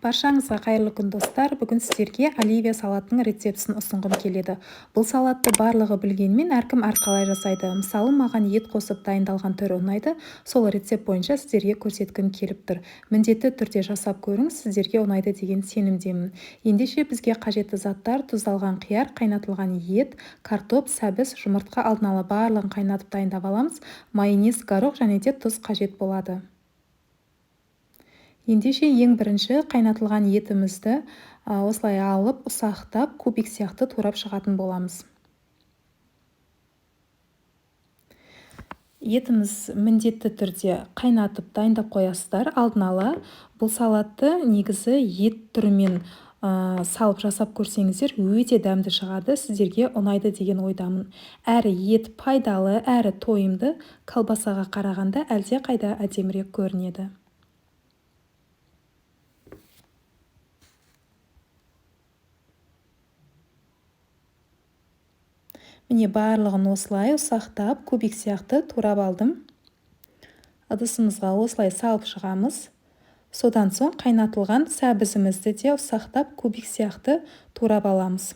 Баршаңызға қайырлы күн, достар! Бүгін сіздерге оливье салатының рецептісін ұсынғым келеді. Бұл салатты барлығы білгенмен, әркім әрқалай жасайды. Мысалы, маған ет қосып дайындалған түрі ұнайды. Сол рецепт бойынша сіздерге көрсеткім келіп тұр. Міндетті түрде жасап көріңіз, сіздерге ұнайды деген сенімдемін. Ендеше, бізге қажетті заттар: тұздалған қияр, қайнатылған ет, картоп, сәбіз, жұмыртқа, алдын ала барлығын қайнатып дайындап аламыз. Майонез, горох және де тұз қажет болады. Ендеше, ең бірінші қайнатылған етімізді осылай алып, ұсақтап, кубик сияқты турап шығатын боламыз. Етіміз міндетті түрде қайнатып дайындап қоясыздар алдын ала. Бұл салатты негізі ет түрімен салып жасап көрсеңіздер, өте дәмді шығады, сіздерге ұнайды деген ойдамын. Әрі ет пайдалы, әрі тойымды, колбасаға қарағанда әлде қайда әдемірек көрінеді. Міне, барлығын осылай ұсақтап, кубик сияқты турап алдым. Ыдысымызға осылай салып шығамыз. Содан соң қайнатылған сәбізімізді де ұсақтап, кубик сияқты турап аламыз.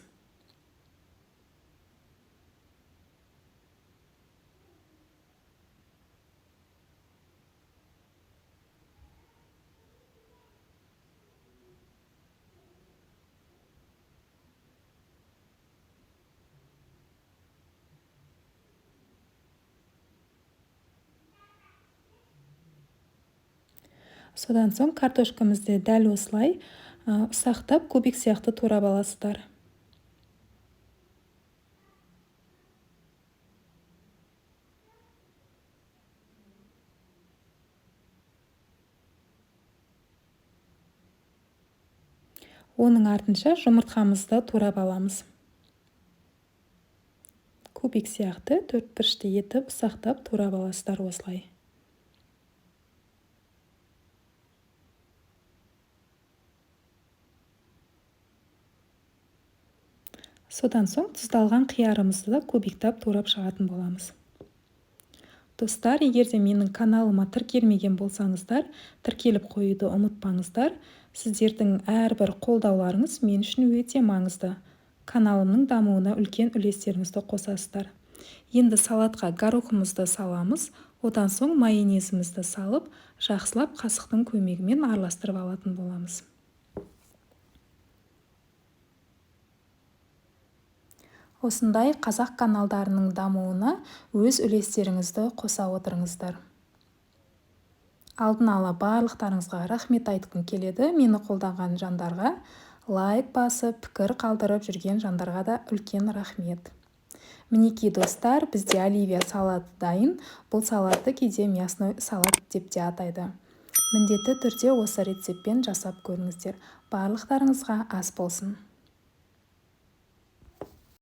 Содан соң картошкамызды дәл осылай ұсақтап, кубик сияқты турап аласыздар. Оның артынша жұмыртқамызды турап аламыз. Кубик сияқты төрт бұрышты етіп ұсақтап турап аласыздар осылай. Содан соң тұздалған қиярымызды да кубиктап турап шығатын боламыз. Достар, егер де менің каналыма тіркелмеген болсаңыздар, тіркеліп қоюды ұмытпаңыздар. Сіздердің әрбір қолдауларыңыз мен үшін өте маңызды. Каналымның дамуына үлкен үлестеріңізді қосасыздар. Енді салатқа горохымызды саламыз, одан соң майонезімізді салып, жақсылап қасықтың көмегімен араластырып алатын боламыз. Осындай қазақ каналдарының дамуына өз үлестеріңізді қоса отырыңыздар. Алдын ала барлықтарыңызға рахмет айтқым келеді. Мені қолдаған жандарға, лайк басып, пікір қалдырып жүрген жандарға да үлкен рахмет. Мінекей, достар, бізде оливье салаты дайын. Бұл салатты кейде мясной салат деп те атайды. Міндетті түрде осы рецептпен жасап көріңіздер. Барлықтарыңызға ас болсын.